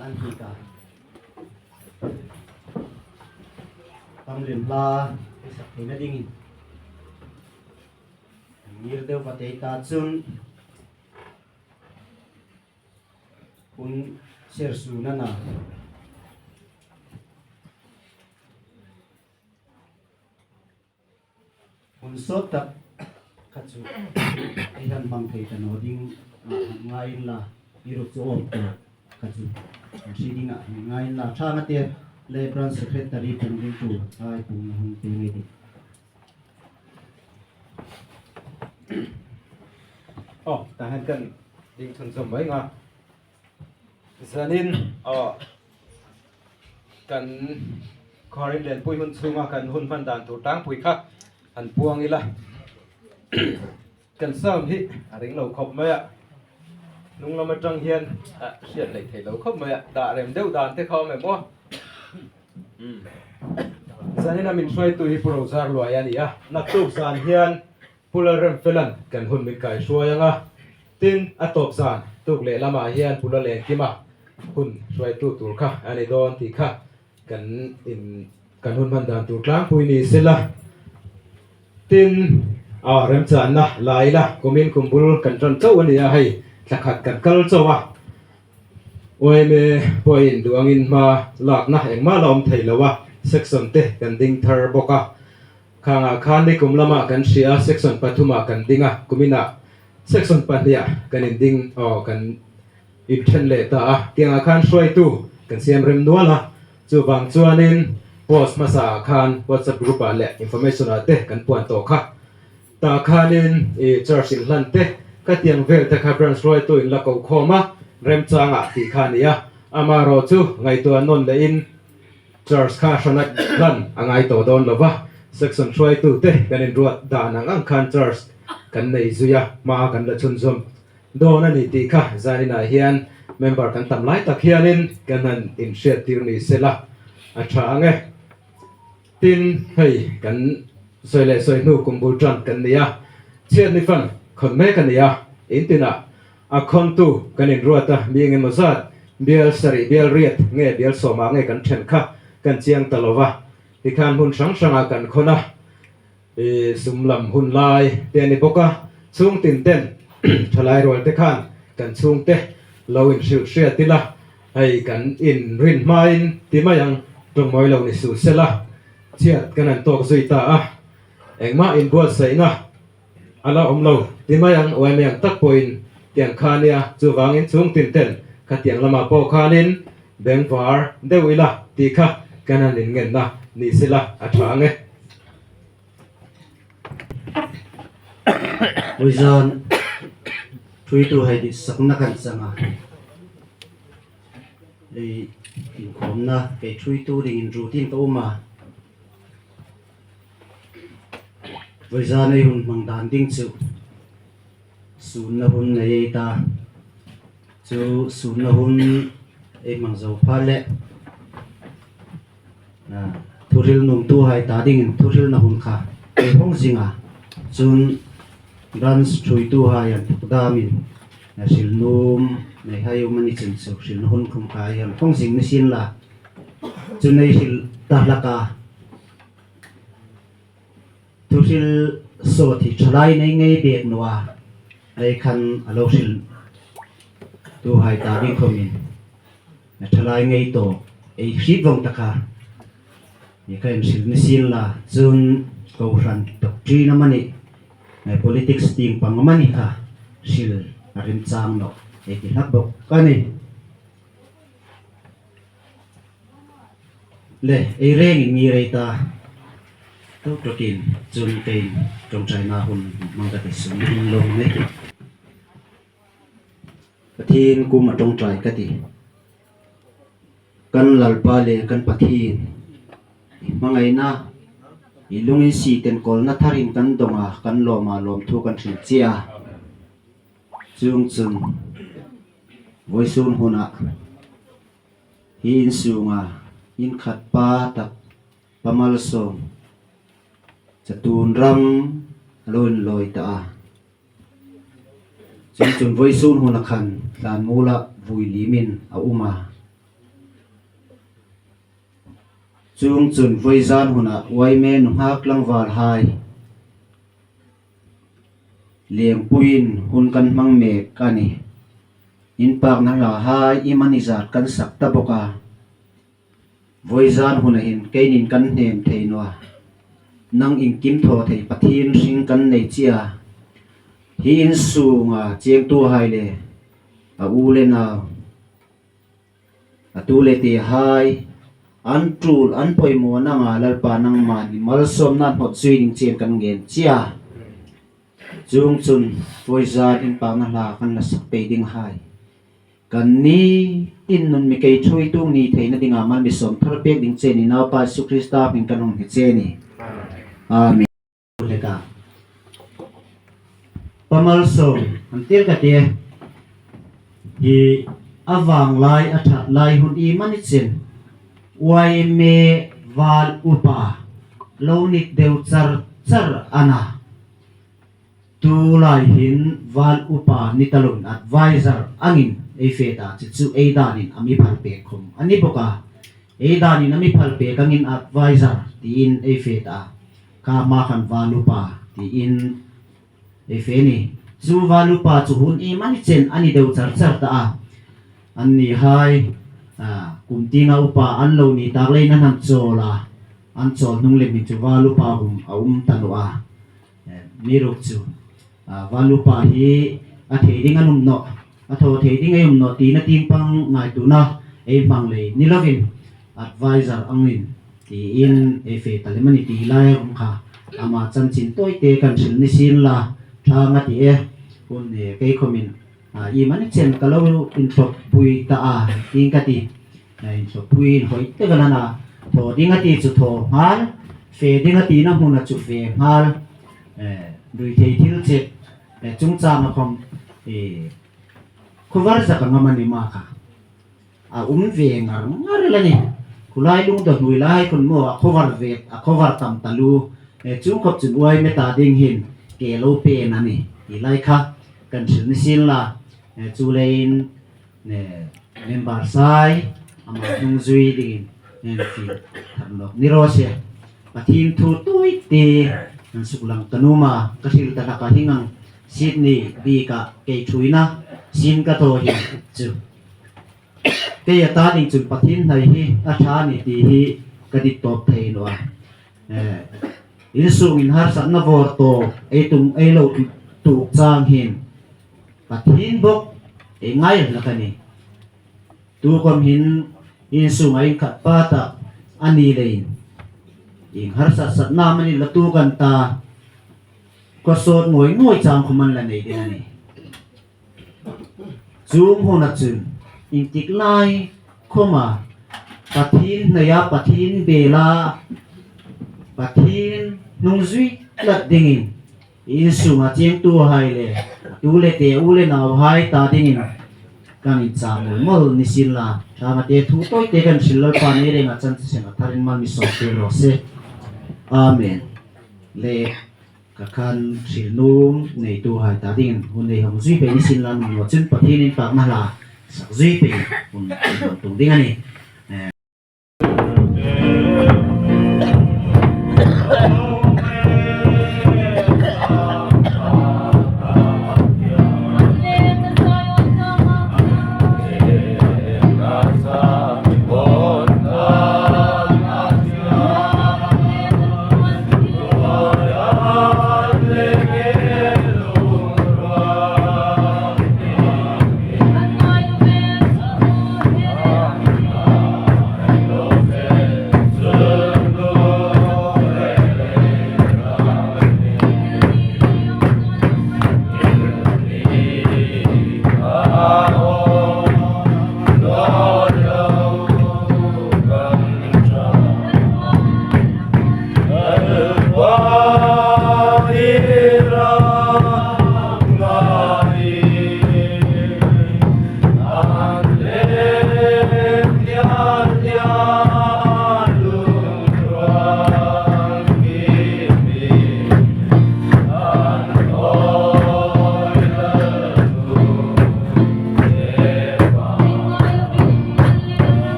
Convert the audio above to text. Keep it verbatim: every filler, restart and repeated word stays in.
An hi ta. Tam lem hla, ei sak theina dingin. Ngir deu va tei ta chun. Hun ser su na na. Hun sawt tak kha chu ei han hmang thei ta naw ding, ah, ngai inla, i ruok chu awm tawk kha chu hre ding a, ngai inla, Ṭhangate le Branch Secretary kan ringtu hai pung hun pe ngei ding. Aw, ta han kan ding chun zawm mai nga. Zanin, aw, kan Khuorin Lenpui hun chunga kan hun hman dan tur tlangpui kha han puang ila. Kan sound hi a ring lo khawp mai a. Hnung lam aṭang hian a hriat lei thei lo khawp mai a. Dah rem deuh dan te kha awm em aw? Hmm. Zanin a min hruaitu hi Pu Rozar Luai a ni a. Naktuk zan hian Pu Lalremfelan kan hun min kai hruai ang a. Tin, a tawp zan tuk leh lamah hian Pu Lalengkima hun hruaitu tur kha a ni dawn tih kha kan in, kan hun hman dan tur tlangpui ni sela. Tin, a remchanna la ila, kumin kumbul kan ṭan chauh a ni a, hei, thla khat kan kal chauh a. Y M A pawhin duangin hma lakna engmah la awm thei lo a, section te kan ding thar bawk a. Khanga khan nikum lama kan hria, section pathuma kan ding a, kumina section pahniha kan inding, aw, kan inṭhen leh ta a. Tianga khan hruaitu kan siam rem nual a. Chuvang chuanin post hmasa khan WhatsApp group-ah leh information-ah te kan puan tawh kha. Ta khanin, i, church inhlan te, khatiang vel te kha branch hruaitu in la ko khawm a, remchangah tih kha a ni a. Amaherawhchu ngaihtuah nawn lehin church kha hrana hlan a ngai tawh dawn lo va. Section hruaitu te kan inruat dan ang ang khan church kan nei zui a, hma kan la chhunzawm dawn a ni tih kha zaninah hian member kan tam lai tak hianin kan han inhriattir ni sela a ṭha ang e. Tin, hei, kan sawi leh sawi hnu kumbul ṭan kan ni a. Chhiat ni fan khawn mek a ni a. In tinah a khawntu kan inruat a, mi engemaw zat bial sari, bial riat nge, bial sawmah nge kan ṭhen kha kan chiang ta lo va. Tikhan hmun hrang hrangah kan khawn a. I, sum lam hun lai te a ni bawk a. Chhung tin ten, ṭhalai rual te khan kan chhungte lo inhrilh hriat ila, hei kan inrin hmain ti mai ang, ṭawng mawi lo ni su sela, chhiat kan han tawk zui ta a. Engmah inbuatsaihna a la awm lo ti mai ang, uai mai ang tak pawhin tiang kha nia, chuvangin chhung tin ten khatiang lama pawh khanin bengvar deuh ila tih kha kan han inngenna ni sela a ṭha ang e. Vawi zan ṭhuoitu hai ditsakna kan chang a. Ei inkhawmna kei ṭhuoitu dingin rutin ka um a. Vawi zan ei hun hmang dan ding chu sunna hun nei ei ta. Chu sunna hun ei hmang zo pha le, a, thuhril nuomtuhai ta dingin thuhrilna hun kha ei hawng zing a. Chun branch ṭhuoituhai an thuk damin, a, hril nuom neihai um a ni chun chu hrilna hun khawm kha ei han hawng zing ni sien la. Chun ei hril ta hlak a. Thuhril sawt hi ṭhalai nei ngei bek naw a, ei khan a lo hriltuhai ta ding khawmin a ṭhalai ngei tawk ei hriet vawng ta kha. Ni kha inhril ni sien la, chun kohran doctrine amanih, politics tieng pang amanih kha hril a remchang nawh ei ti hlak bawk a ni. Le, ei rengin ngir ei ta. Tuk tukin chun keiin ṭawngṭaina hun hmang ka ti, sum hun lo nei. Pathien kuoma ṭawngṭai ka ti. Kan Lalpa le kan Pathien, i hmangaina, i lunginsiet enkawlna tharin kan dawng a, kan lawm a, lawmthu kan hril che a. Chuongchun vawisun huna hi insunga inkhat pa tak, Pa Malsawm, chatuon ram a lo inlawi ta a. Chuongchun vawisun huna khan tlanmula vui limin a um a. Chuongchun vawizan huna Y M A nunghak tlangvalhai lengpuiin hun kan hmang mek a nih. Inpakna hlahai iemani zat kan sak ta bawk a. Vawizan huna hin keinin kan hnem thei naw a. Nang iengkim thaw thei Pathien hring kan nei che a. Hi in sunga chengtuhai le a u le nau, a tu le tehai, an tul, an poimaw nanga Lalpa nangman malsawmna hnawt zui ding chen kan ngen che a. Chuongchun vawizan inpakna hla kan la sak pei ding hai, kan ni tin nun mi kei thuoitu ni theina dinga mal mi sawm thar pek ding chen i Naupa Isu Krista hmingin kan hung hni che a nih. Amen. Leka. Pa Malsawm, an tir ka ti. Hi a vang lai, a ṭhat lai hun iemani chen Y M A val upa lo ni deu char char a na. Tulai hin val upa ni ta loin advisor angin ei fe ta, chu chu ei danin a mi phal pek khom a ni bawk a. Ei danin a mi phal pek angin advisor tiin ei fe ta. Kha hma khan val upa tiin ei fe a nih. Chu val upa chu hun iemani chen a ni deu char char ta a. Annihai, a, kum tienga upa an lo ni tak leiin an han chawl a. An chawl hnung lem hin chu val upa hum a um ta naw a. Eh, amiruokchu, a, val upa hi a thei ding an um nawh, a thaw thei ding ei um nawh tina tieng pang ngaituona ei hmang lei ni lovin, advisor angin tiin ei fe ta lem a nih ti lai a um kha. Ama chanchin tawite kan hril ni sien la, ṭha nga ti e. Hun, eh, kei khomin, a, iemani chen ka lo inthawk bui ta a, tiin ka ti. A, inthawk bui inhawi tak a na. Thaw ding a ti chu thaw nghal, fe ding a tina hmuna chu fe nghal. Eh, rui thei thil che, eh, chungchanga khom, eh, khuovar zaka ngam a ni ma kha. A um ve ngar ngar el a nih. Khulai lungdaw hnuoi lai khun maw a khuovar ve, a khuovar tam taluo. Eh, chuong khop chun Y M A ta ding hin ke lo pen a nih. Ti lai kha kan hril ni sien la. Eh, chuleiin, eh, member hai ama hnung zui dingin, eh, fiel thar nawk ni raw se. Pathien thu tawite kan suklang ka nuom a, ka hril ta hlak a, hieng ang Sydney bika kei thuoina sin ka thaw hi chu. Kei a ta ding chun Pathien hnai hi a ṭha a nih ti hi ka dit tawp thei naw a. Eh, insungin harsatna vawrtawp ei tum, ei lo tuok chang hin Pathien bawk ei ngai hlak a nih. Tukhom hin insunga inkhat pa tak a ni leiin, ieng harsat satna amani la tuok an ta, khawsawt ngawi ngawi chang khom an la nei ding a nih. Chuong huna chun, intik lai khoma Pathien hnaia, Pathien bela, Pathien hnung zui tlat dingin insunga chengtuhai le, tu le te, u le nauhai ta dingin kan inchang mawl mawl ni sien la, ṭha nga te, thu tawite kan hril, Lalpan ei renga chan thisen a tharin mal mi sawm pek raw se. Amen. Le, ka khan hril nuom neituhai ta dingin hun ei hung zui pei ni sien la, nuom naw chun Pathien inpakna hla sak zui pei hun ei hung tung ding a nih.